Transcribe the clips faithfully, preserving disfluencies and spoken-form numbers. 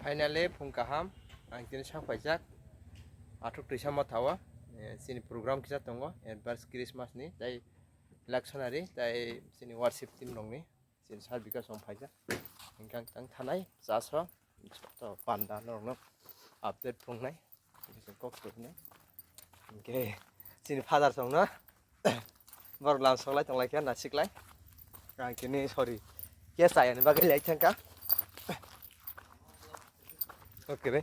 Finally, phung kaham, ang tini sak paijak. Athuk twisa motha o, eh, chini program kisa tongo, advance Christmas ni, tai lectionary, tai chini worship team rokni, chini sar bika song phaijak. Hingkang tang thanai, chaso, to panda norokno update phungnai, kok phungnai. Hingke chini father songno, borok lam soklai tonglai khe, nasiklai. Ang tini, sorry, kesa yani bagwi lai thangka. Okay re.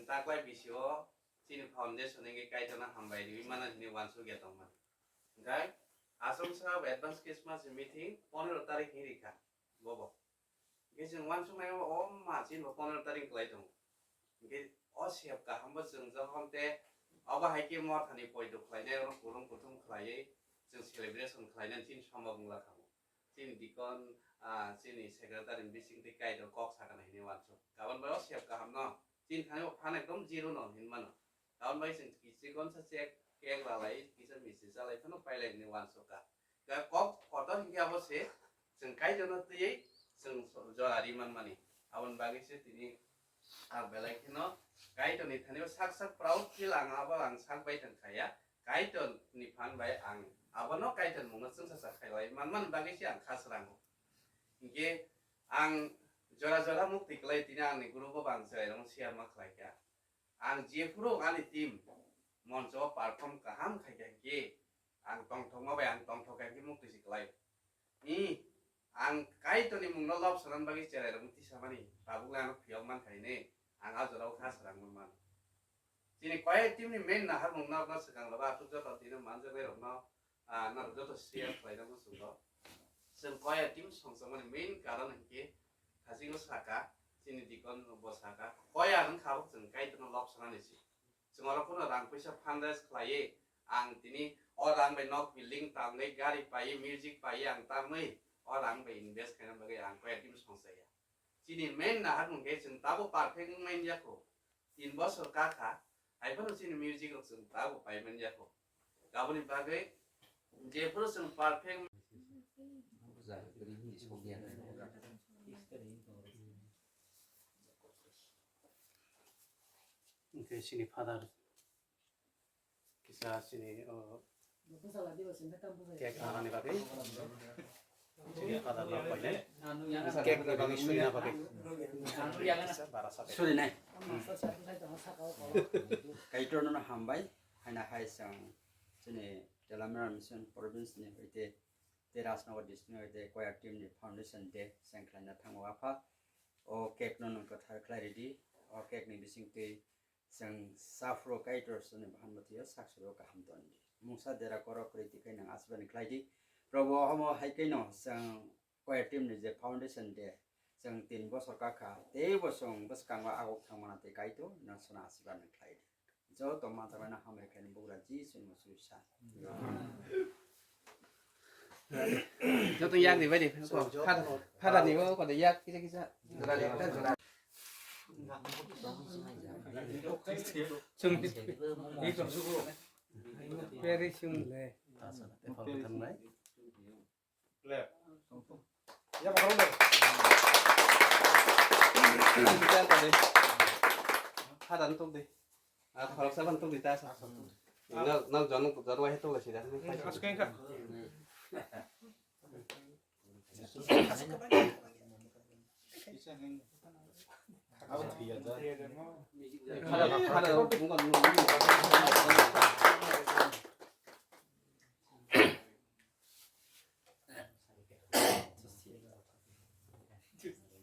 Taklai bisio chini foundation wngwi Kaitorno hambai riwi mano hwnwi uansukya tongmani. Hwnkhe aswk bwswk advance Christmas meeting pondro tarik hinwi rikha bobo. Hwnkhe chwng uansuknai o ma chini bo pondro tarik kwlai tongo. Hwnkhe o sep kaham bo chwng jokhon te obo hai khe mothani poito khlainai, oro kutung kutung khlaiwi chwng celebration khlainani chini somok wngla kha. Chini deacon, ah, chini secretary bising twi Kaitor kok sakha hinwi uansuk. Kabon bai o sep kaham no chini thani o phan ekdom zero no hinmano. Kabon bai chwng kichikon sa chek kek lalai kisa misti chalai phano pailai hinwi uansuk kha. Kok kotor hinkhe abo se chwng Kaitorno twiwi chwng jora ri manmani. Aboni bagwi se tini ah belai kheno Kaitorni thani o sak sak proud feel ang abo ang sak bai tong khaya. Kaitor ni phan bai ang abono Kaitor mungno chwngsacha khailai manmani bagwi se ang kha srango. Hinkhe ang jora jora mukti kwlai tini ani group o bo ang chwrairokno share ma khlai kha. Ang jephuru ani team moncho o perform kaham khai kha hinkhe ang tongthokma bai ang tongthok kha hinkhe mukti se kwlai. I, ang Kaitorni mungno lobsonani bagwi chwrairokno tisamani tabukle ano phiyok mankha hwnwi ang a jorao kha srangma mano. Chini choir teamni main naharmung norokno swkang rogo aswk joto tino manjaknairokno, ah, norok joto share khlaina muchungo. Chwng choir team songchokmani main karon hinkhe thasingo saka chini deacon bo saka choir wngkha bo chwng Kaitorno lobsonani se. Chwng oro phano rang puisa fundraise khlaiwi ang tini o rang bai nok building tangwi gari paiwi music paiwi ang tangwi o rang bai invest khaina bagwi ang choir team songchaya. Chini main naharmung khe chwng tabo perfect wngmani yakho. Tin bosor kakha, hai phano chini music rok chwng tabo paimani yakho. Aboni bagwi jephuru chwng perfect Hwnkhe chini father kisa chini, o, cake rwnani bagwi. Chini father no koinai. Cake ni bagwi suina bagwi. Surinai. Kaitor no hambai, haina hai chwng chini Telamera Mission Province ni hoite tei Rajnagar district ni hoite choir team ni foundation day chwng khlaina thango apha. O cake no nwng kwthar khlai ridi. O cake ni bisingtwi chwng saphuru Kaitor chwngni bahan mwthio sak suro kaham ton di. Mungsa dera korok kwrwi twi khe nwng aswbani khlai di. Probo omo hai khe no chwng choir team ni je foundation day chwng tin bosor kakha tei bo chwng bwskango aguk thangmana tei Kaitor nwng sono aswbani khlai di. Joto manthokno hambai khlaini bugra Jisu ni muchungwi sa. Joto yak ni bai di. Father, father ni o kode yak kisa kisa. Jora ni ta jora. Sung. Very soon le. Clap. Ya, pakai deh. Kita tadi. Hadan tuh deh. Ah, kalau saya bantu kita. Nal, nal jangan tuh, jangan wahai tuh lah sih dah. Masuk ke enggak? Ada, ada, bukan.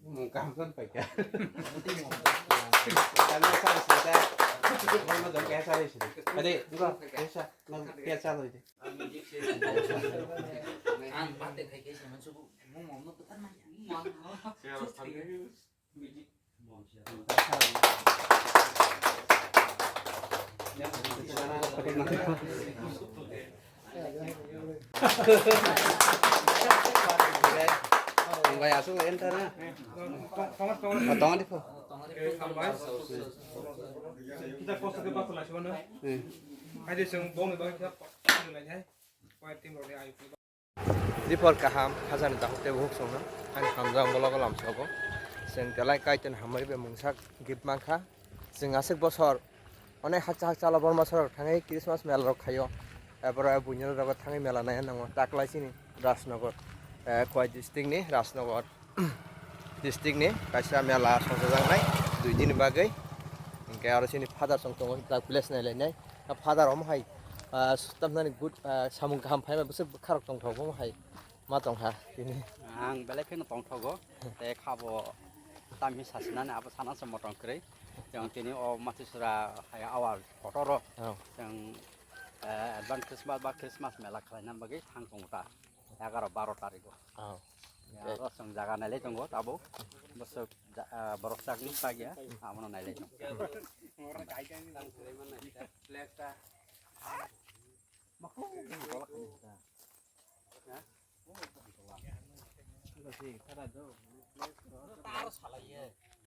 Mungkam kan paika. Kami sari sida. Mau dong kayak sari sida. Tadi enggak biasa. Mau biasa loh itu. Ang mate khai khai sa man subu. Mo mo no petan man. Siapa tadi? Bai asuk enter na. Tongo di pho. Kita kos ke pas lah sih mana? Ada yang bong itu kita. Ripor kaham, khajani takhuk tei bukhuk songno, ani hamjak ang bologo lamsogo. Chwng belai Kaitorni hamari bai mungsa gift mankha. Chwng aswk bosor onek hakcha hakcha Borma sorok thangwi Christmas mela rok khaio. Ebora buini rogo thangwi mela naiya nango. Taklai chini Rajnagar, eh, Khowai district ni Rajnagar district ni kaisa mela songchajaknai dui din ni bagwi. Hinkhe aro chini father song tongo, tak village nailainai. Father omo hai, ah, tamnani good, ah, samung kaham phaima bwswk bwkharok tongthok omo hai. Ma tongkha tini. Ang belai kheno tongthogo. Tei khabo tamhi sasinani abo sana se motong kwrwi. Chwng tini o Matisura hai awal kotoro. Oh. Chwng, eh, advance Christmas ba Christmas mela khlaina bagwi thang tongo ta. Egaroh baroh tarigo. Oh. Ya, aro chwng jaga nailai tongo tabo. Bwswk ja-, eh, borok chakno chakya, abono nailai tongo.